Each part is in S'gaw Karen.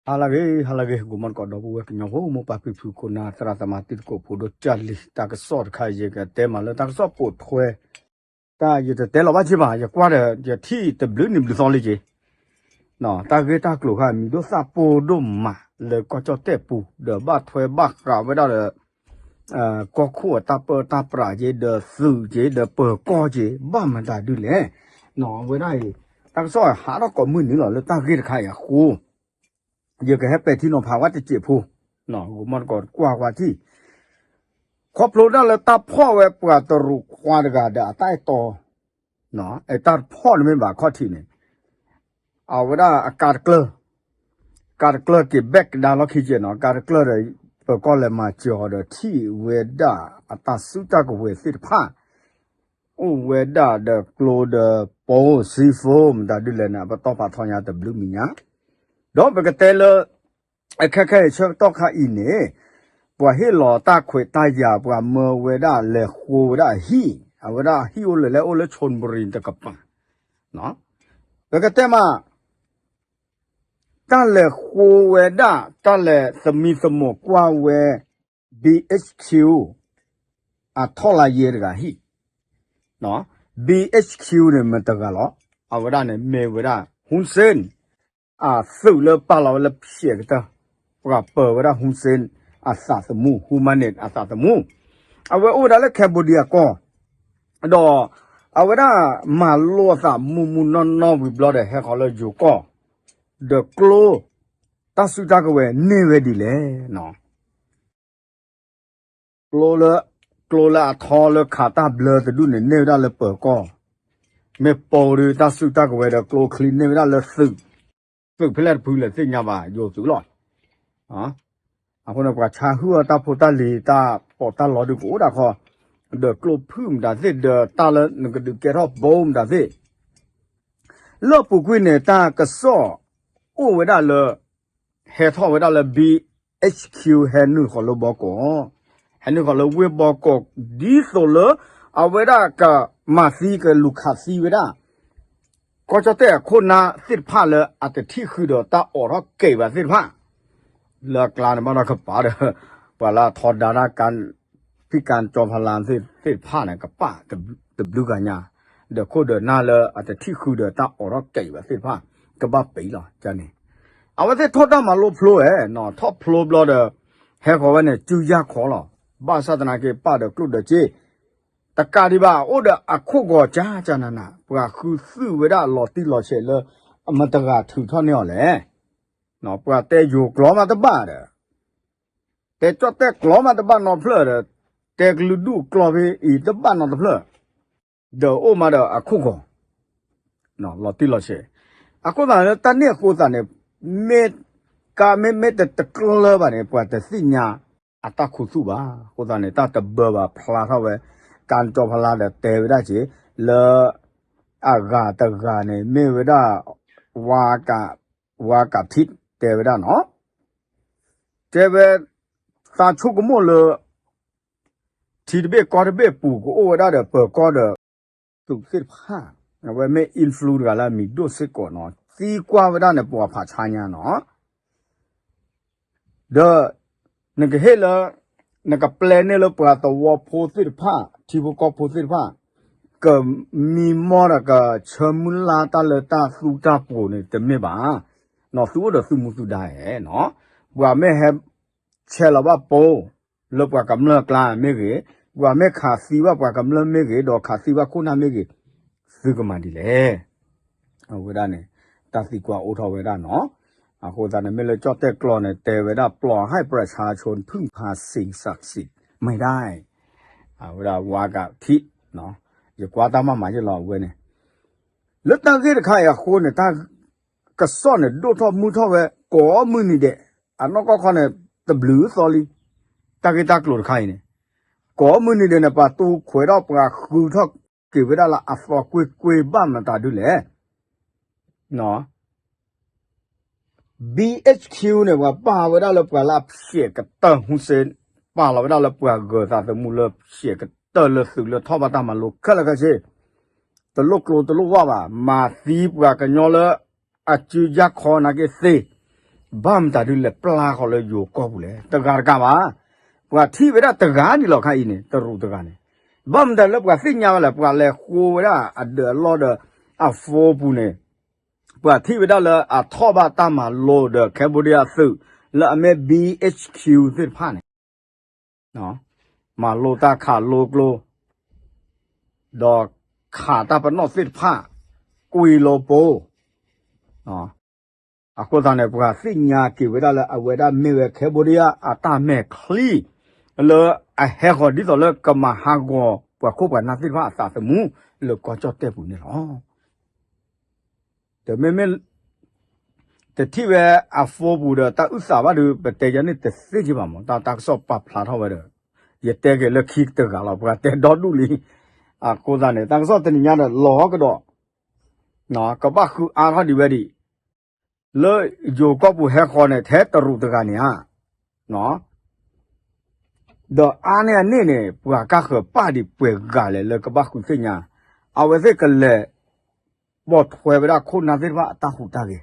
ဟါလၢအဂ့ၤ ဟါလၢအဂ့ၤ ဂီၤမီၢ်တကိး ဒီပုၢ်ဝဲၢ်ကညီဖိ မိၢ်ပၢ်ဖံဖု ခိၣ်နၢ် သရၣ်သမါ တံၤသကိး ဖိဒိၣ်ကၢ်လံၤ တၢ်ကစီၣ်တခါ ယကတဲမးလၢတၢ်ကစီၣ်ပိာ်ထွဲ တၢ်ယတတဲလီၤဘၣ်က့ဘၣ် ယကွၢ်ဒီး ယထံၣ်တဘျုးနံၤဘျုးသီလံက့ၤ တၢ်ဂ့ၢ်တၢ်ကျိၤခါ မံၤဒိၣ်သၣ်ပိၢ်ဒိၣ်မး လၢကီၢ်ကၠီၣ်တဲၣ်ပူၤ ဒီးဘၣ်ထွဲဘၣ်ဃးဝဲဒၣ်ဒီး ကီၢ်ခိၣ်အတၢ်ပၢတၢ်ပြးက့ၤ ဒီးသုးက့ၤ ဒီးပၢၤကီၢ်က့ၤ ဘၣ်မတၤဒုလဲၣ်. ဝဲဒၣ်အံၤ တၢ်ကစီၣ်ဟးထီၣ်ကိးမုၢ်နံၤလီၤ လၢတၢ်ဂ့ၢ်တခါအံၤအဃိ ယကဟဲပဲာ်ထံနီၤဖးဝဲတစဲးဖိ ဂီၤမီၢ်တကိးကွၢ်ကွၢ်ထံၣ် ခီဖျိဒၣ်လၢတၢ်ဖီၣ်ဝဲပှၤတရူးခွါတဂၤဒီးအတၢ်အဲၣ်တီ အဲၣ်တၢ်ဖီၣ်န့ၣ်မ့ၢ်ဘၣ်ခီၣ်ထံးန့ၣ် အဝဲဒၣ်အကါတကျၢၢ် ကါတကျၢၢ်က့ၤဘၣ်ကဒါလီၢ်ခံကဲနီၤ ကါတကျၢၢ်ဒီး ပၢၤကီၢ်လဲၤမၤစၢၤအီၤဒီးထံၣ်ဝဲဒၣ်အတၢ်စုတၢ်ကဝဲၤသ့ၣ်တဖၣ် အိၣ်ဝဲဒၣ်ဒီးကျိဒီးပိ စံဖိ မတၤဒုလဲၣ်န့ၣ် ပတီၢ်ဖးထီညါတဘျုးမံၤညါ ဒီးပကတဲလၢ အခဲခဲအံၤဆၢကတီၢ်ခါအံၤန့ၣ် ပှၤဟ့ၣ်လီၤတၢ်ခွဲးတၢ်ယာ် ပှၤမၢဝဲဒၣ်လဲၤဃိဝဲဒၣ်အဟံၣ် အဝဲဒၣ်ဟံၣ်အိၣ်လၢလဲၣ်အိၣ်လၢ ချိုန်ဘရံတကပၤ ပကတဲမး တၢ်လဲၤဃိဝဲဒၣ် တၢ်လဲၤသမံသမိးကွၢ်ဝဲ BHQ အထီၣ်လါယဲတဂၤဟံၣ် BHQ န့ၣ်မတၤတဂၤလီၤ အဝဲဒၣ်န့ၣ်မ့ၢ်ဝဲဒၣ် Hun Sen အသုးလၢပာ်လီၤဝဲလၢဖျဲးကတၢၢ် ပှၤပၢၤဝဲဒၣ် Hun Sen အသးသမူ humanist အသးသမူ အဝဲအိၣ်ဝဲဒၣ်လၢ Cambodia ကီၢ် ဒီးအဝဲဒၣ်မၤလိအသးမူမူနီၢ်နီၢ်ဝံၤဘျီဒီး ဟဲဃီၤလၢယိၤကီၢ် ဒီးကျိ တၢ်စုတၢ်ကဝဲၤန့ၢ်ဝဲဒ်လဲၣ် ကျိလၢ ကျိလၢအထီလၢခးတၢ်ဘျၢတဒူၣ်န့ၣ် န့ၢ်ဝဲဒၣ်လၢပၢၤကီၢ် မ့ၢ်ပိဒုတၢ်စုတၢ်ကဝဲၤဒီးကျိချံန့ၢ်ဝဲဒၣ်လၢသုး သုးဖဲလဲၣ်တဖုလဲၣ်သ့ၣ်ညါဘၣ် ယိၤသုးလီၤ အဃိန့ၣ် ပှၤဆါဟူအီၤတၢ်ဖိတၢ်လံၤတၢ်ပီးတၢ်လီဒုးကအိၣ်ဒၣ်ခီ ဒီးကျိဖုၣ်မတၤသ့ၣ်ဒီးတၢ်လၢနကဒုးကဲထီၣ်ဘိမတၤသ့ၣ် လၢအပူၤကွံာ်န့ၣ် တၢ်ကစီၣ်အိၣ်ဝဲဒၣ်လၢ ဟဲထီၣ်ဝဲဒၣ်လၢ BHQ ဟဲနုာ်ဃီၤလၢဘီကီး ဟဲနုာ်ဃီၤလၢဝ့ၢ်ဘီကီး ဒ်သိးလၢ အဝဲဒၣ်ကမၤသံကလူၤခးသံဝဲဒၣ် ကီၢ်ကၠီၣ်တဲၣ်အခိၣ်နၢ်သ့ၣ်တဖၣ်လၢအတထံၣ်ဃုာ်ဒီးတၢ်အိးထီၣ်ကဲးဘၣ်သ့ၣ်တဖၣ် လၢအကျါန့ၣ်ဘၣ်ဒီးကပၤဒီး ပှၤလၢအထီဒါတၢ် ဖံးကၣ်ကၠီဖးလါသ့ၣ်တဖၣ်န့ၣ် ကပာ်တဘျုးဂၤညါ ဒီးခိၣ်ဒီးနၢ်လၢအတထံၣ်ဃုာ်ဒီးတၢ်အိးထီၣ်ကဲးဘၣ်သ့ၣ်တဖၣ် ကဘၣ်ပံးလီၤန့ၣ် အဝဲသ့ၣ်ထီၣ်တၢ်မၤလိဖျိဝဲ ထီၣ်ဖျိဘျီဒီး ဟဲဃီၤဝဲန့ၣ် စုယၢ်ခီလီၤ ဘၣ်ဆၣ်သနာ်က့ ပာ်ဒီးကျိၣ်ဒီးစ့ တကးဒံးဘၣ် အိၣ်ဒီးအခိၣ်ဂီၤကၢ်ကၢ်နးနး ပှၤဃုသုးဝဲဒၣ်လီၤတံၢ်လီၤဆဲးလၢ အမတဂၤထုးထီၣ်န့ၢ်အီၤလဲၣ် ပှၤတဲယိၤကျိာ်မးတဘၣ်ဒီး တဲကၠီၣ်တဲၣ်ကျိာ်မးတဘၣ်နီတဖျၢၣ်ဒီး တဲကလုာ်ဒူၣ်ကျိာ်ဖဲအံၤတဘၣ်နီတဖျၢၣ် ဒီးအိၣ်မးဒီးအခိၣ်ဂီၤ လီၤတံၢ်လီၤဆဲး အဃိသတးလၢတၢ်န့ၣ်အဃိသတးန့ၣ် မ့ၢ်ကါမ့ၢ်မ့ၢ်တတကျၢၢ်ဘၣ်န့ၣ် ပှၤတသ့ၣ်ညါအတၢ်ခူသူၣ်ဘၣ် အဃိသတးန့ၣ် တၢ်တဘၢဘၣ်ဖျါထီၣ်ဝဲ ကၣ်ကၠီဖးလါဒီးတဲဝဲဒၣ်က့ၤ လၢ အဂၤတဂၤန့ၣ် မ့ၢ်ဝဲဒၣ် ဝါကး ဝါကးထံး တဲဝဲဒၣ်နီၤ တဲဝဲ သးဆိကမိၣ်လၢ ထံတဘ့ၣ်ကီၢ်တဘ့ၣ်ပူၤကအိၣ်ဝဲဒၣ်ဒီးပၢၤကီၢ်ဒီး သုးသ့ၣ်တဖၣ် အဝဲမ့ၢ် influence တဂၤလၢအမံၤဒိၣ်စ့ၢ်ကီးနီၤ သံကွၢ်ဝဲဒၣ်န့ၣ် ပှၤဖးဆါညါနီၤ ဒီး နကဟ့ၣ်လၢ နကပျဲန့ၢ်လၢပှၤသဝီဖိသ့ၣ်တဖၣ် ထံဖိကီၢ်ဖိသ့ၣ်တဖၣ် ကမံမီၢ်ဒီးကဆၢမုၢ်လၢ်တၢ်လၢတၢ်သူတၢ်ပှိၤန့ၣ် တမ့ၢ်ဘၣ်. နီၢ်သုအိၣ်ဒီးသုမူသုဒါဧါနီၤ. ပှၤမ့ၢ်ဟဲ ဆဲးလီၤဘၣ်ပိ လၢပှၤကမျၢၢ်အကျါမ့ၢ်ဂ့ၤ, ပှၤမ့ၢ်ခးသံဘၣ်ပှၤကမျၢၢ်မ့ၢ်ဂ့ၤ, ဒီးခးသံဘၣ်ခိၣ်နၢ်မ့ၢ်ဂ့ၤ, သုကမၤဒ်လဲၣ်. အဝဲဒၣ်န့ၣ် တၢ်သံကွၢ်အိၣ်ထီၣ်ဝဲဒၣ်နီၤ. အဃိသတးန့ၣ် မ့ၢ်လၢကၠီၣ်တဲၣ်ကျိာ်န့ၣ် တဲဝဲဒၣ် ปล่อยให้ประชาชนพึ่งพาสิ่งศักดิ์สิทธิ์ไม่ได้ အဝဲဒၣ်ဝါကးထံး, ယကွၢ်တၢ်မၤမၤယ့ၢ်လီၤအဝဲန့ၣ် လၢတၢ်ဂ့ၢ်တခါအံၤအဃိန့ၣ် တၢ်ကစီၣ်န့ၣ် ဒိၣ်ထီၣ်မုၢ်ထီၣ်ဝဲ ကိးမုၢ်နံၤဒဲး, အနီၢ်ကီၢ်ခီန့ၣ် တဘျုးသီလံ. တၢ်ဂ့ၢ်တၢ်ကျိၤတခါအံၤန့ၣ် ကိးမုၢ်နံၤဒဲးန့ၣ် ပှၤတူၢ်ခွဲးထီၣ်က့ၤဝဲဒၣ်လၢအသီကွ့ၢ်ကွ့ၢ်ဘၣ်မနုၤတၢ်ဒ်လဲၣ် BHQ န့ၣ် ပှၤပာ်ဝဲဒၣ်လၢပှၤလၢအဖျဲးကတၢၢ် Hun Sen ပာ်လီၤဝဲဒၣ်လၢပှၤဂၢၤသးသမူလၢဖျဲးကတၢၢ်လၢသုးလၢထီၣ်ဘၣ်တၢ်မၤလိခဲလၢာ်ခဲဆ့, တလိၣ်ကျိတလိၣ်ဝၣ်ဘၣ်, မၤသံပှၤကညီလၢအစုယၢ်ခီနာ်က့သ့, ဘၣ်မတၤဒုးလဲၤပျၢ်ဃီၤလၢယိၤကီၢ်ပူၤလဲၣ်, တဂၤတကးဘၣ်. ပှၤထံၣ်ဝဲဒၣ်တဂၤန့ၣ်လီၤခါအံၤန့ၣ် တရူးတဂၤန့ၣ်, ဘၣ်မတၤလၢပှၤသ့ၣ်ညါဝဲလဲၣ်, ပှၤလဲၤဃိဝဲဒၣ်အဒၢးအလီၢ်ဒီး အ phone ပူၤန့ၣ်, ပှၤထံၣ်ဝဲဒၣ်လၢအထီၣ်ဘၣ်တၢ်မၤလိဒီး Cambodia သုး လၢအမ့ၢ် B H Q သ့ၣ်တဖၣ်န့ၣ် မၤလိတၢ်ခးလိကျိ ဒီးခးတၢ်ပနီၣ်သ့ၣ်တဖၣ် ကွံာ်လိာ်ပိၤ. အဃိသတးန့ၣ် ပှၤသ့ၣ်ညါက့ၤဝဲဒၣ်လၢအဝဲဒၣ်မ့ၢ်ဝဲ Cambodia အတၢ်မဲာ်ချံ လၢအဟဲဃီၤဒ်သိးလၢကမၤဟးဂီၤပှၤခိၣ်ပှၤနၢ်သ့ၣ်တဖၣ်အသးသမူ လၢကီၢ်ကၠီၣ်တဲၣ်ပူၤန့ၣ်လီၤ. တမ့မ့ၢ် တထံၣ်ဝဲအ phone ပူၤဒီးတၢ်အုၣ်သးဘၣ်ဒီး ပတဲယၤန့ၣ်တသ့က့ဘၣ်မး, တၢ်တၢ်ကစီၣ်ပာ်ဖျါထီၣ်ဝဲဒီး ယတဲက့ၤလၢခံတဂၤလီၤ, ပှၤတဲဒီဒူၣ်လံ. အဃိသတးန့ၣ် တၢ်ကစီၣ်တနံၤညါဒီးလီၤကဒီး ကဘၣ်ဃုအါထီၣ်ဒံးဝဲဒံး, လၢယိၤကီၢ်ပူၤဟဲဃီၤန့ၣ် ထဲတရူးတဂၤန့ၣ်ဧါ, ဒီးအါန့ၢ်အန့ၣ်န့ၣ် ပှၤကါဃၢၤပာ်ဒံးပှဲၤဂၤလဲၣ်လၢကဘၣ်ဃုသ့ၣ်ညါ, အဝဲသ့ၣ်ကလဲၤ ပိာ်ထွဲဝဲဒၣ်ခိၣ်နၢ်သ့ၣ်တဖၣ်အတၢ်ဟူးတၢ်ဂဲၤ,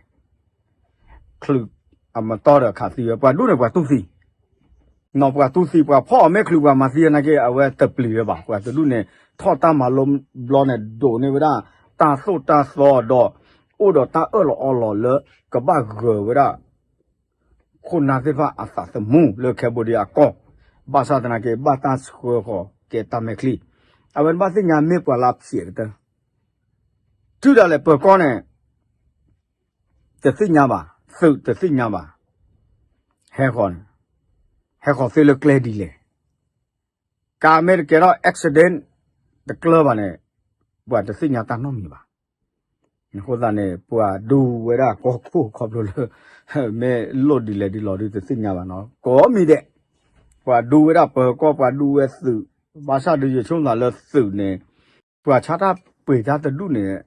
ချုးအမတီၢ်ဒီးခးသံဝဲ ပှၤဒူၣ်န့ၣ်ပှၤတူၢ်သံ, နီၢ်ပှၤတူၢ်သံ ပှၤဖီၣ်အီၤမ့ၢ်ချုးပှၤမၤသံနာ်က့ အဝဲတပျံၤဝဲဘၣ်, ပှၤတဒူၣ်န့ၣ် ထီၣ်တၢ်မၤလိဘျီန့ၣ် ဒိးန့ၢ်ဝဲဒၣ် တၢ်သိၣ်တၢ်သီဒီး အိၣ်ဒီးတၢ်အၢၣ်လီၤအီလီၤလၢ ကဘၣ်ဂၢၤဝဲဒၣ် ခိၣ်နၢ်သ့ၣ်တဖၣ်အသးသမူလၢ Cambodia အကီၢ်, ဘၣ်ဆၣ်သနာ်က့ ဘၣ်တၢ်ဆှၢဃီၤကဲတၢ်မဲာ်ချံ, အဝဲဘၣ်သ့ၣ်ညါမ့ၢ်ပှၤလၢအဖျဲးကတၢၢ်, တုၤဒၣ်လဲာ်ပၢၤကီၢ်န့ၣ် တသ့ၣ်ညါဘၣ်, သုးတသ့ၣ်ညါဘၣ်, ဟဲဃီၤန့ၣ် ဟဲဃီၤသ့လၢကျဲဒ်လဲၣ်, ကါမ့ၢ်တကဲထီၣ် accident တကျၢၤဘၣ်န့ၣ် ပှၤတသ့ၣ်ညါတၢ်နီတမံၤဘၣ်. အဃိသတးန့ၣ် ပှၤဒူဝဲဒၣ်ကီၢ်ခိၣ်ခီဖျိလၢ မ့ၢ်လိၣ်ဒ်လဲၣ်ဒ်လဲၣ်ဒုးတသ့ၣ်ညါဘၣ်နီၤ, ကိးမံၤဒဲး ပှၤဒူဝဲဒၣ်ပၢၤကီၢ် ပှၤဒူဝဲသုး, ဘၣ်ဆၣ်ဒုးယဆိကမိၣ်လၢသုးန့ၣ် ပှၤဆါတၢ်ပှ့ၤတၢ်တဒူၣ်န့ၣ်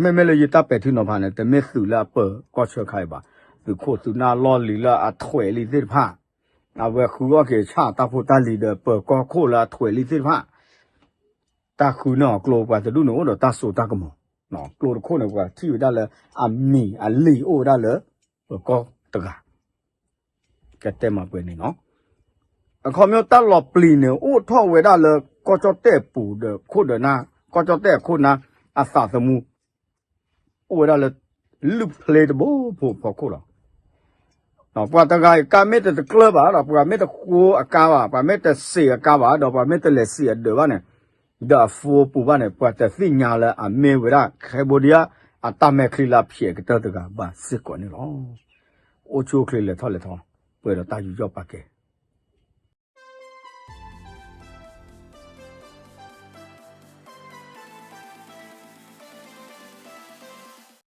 မ့မ့ၢ်လၢယတၢ်ပဲာ်ထံနီၤဖးန့ၣ် တမ့ၢ်သုးလၢအပၢၤကီၢ်ဆၢခါအံၤဘၣ်, သုးခိၣ်သုးနၢ်လီၢ်လံၤလၢအထွဲးလံသ့ၣ်တဖၣ်, အဝဲဃုအီၣ်က့ၤဆၣ်တၢ်ဖိတၢ်လံၤဒီးပၢၤကီၢ်ခိၣ်လၢအထွဲးလံသ့ၣ်တဖၣ် တၢ်ဃုန့ၢ်အီၤကျိပှၤတဒူၣ်န့ၣ်အိၣ်ဒီးတၢ်စိတၢ်ကမီၤ, ကျိတခိၣ်န့ၣ် ပှၤထံၣ်ဝဲဒၣ်လၢအမံၤအလံၤအိၣ်ဝဲဒၣ်လၢ ပၢၤကီၢ်တဂၤ ကတဲမၤပှဲၤန့ၣ်လီၤ. အခီပညီတၢ်လီၤပျံၤန့ၣ် အိၣ်ထီၣ်ဝဲဒၣ်လၢကီၢ်ကၠီၣ်တဲၣ်ပူၤဒီးခိၣ်ဒီးနၢ်, ကီၢ်ကၠီၣ်တဲၣ်အခိၣ်နၢ်အသးသမူ အိၣ်ဝဲဒၣ်လၢ လုၢ်ဖျ့တဘိဖိဖီခိၣ်လီၤ. ပှၤတဂၤအံၤ ကါမ့ၢ်တတကျၢၤဘၣ်ဒီး ပှၤမ့ၢ်တဃိအကါဘၣ်, ပှၤမ့ၢ်တစံးအကါဘၣ်ဒီး ပှၤမ့ၢ်တလဲၤစံးအဒၢးဘၣ်န့ၣ်, ဒီးအ phone ပူၤဘၣ်န့ၣ် ပှၤတသ့ၣ်ညါလၢအမ့ၢ်ဝဲဒၣ် Cambodia အတၢ်မဲာ်ချံလၢအဖျဲးကတၢၢ်တဂၤဘၣ်စ့ၢ်ကီးန့ၣ်လီၤ. အိၣ်ဆူၣ်အိၣ်ချ့လဲၤထီၣ်လဲၤထီ ပှဲၤဒီးတၢ်ယူးယီၣ်ပာ်ကဲ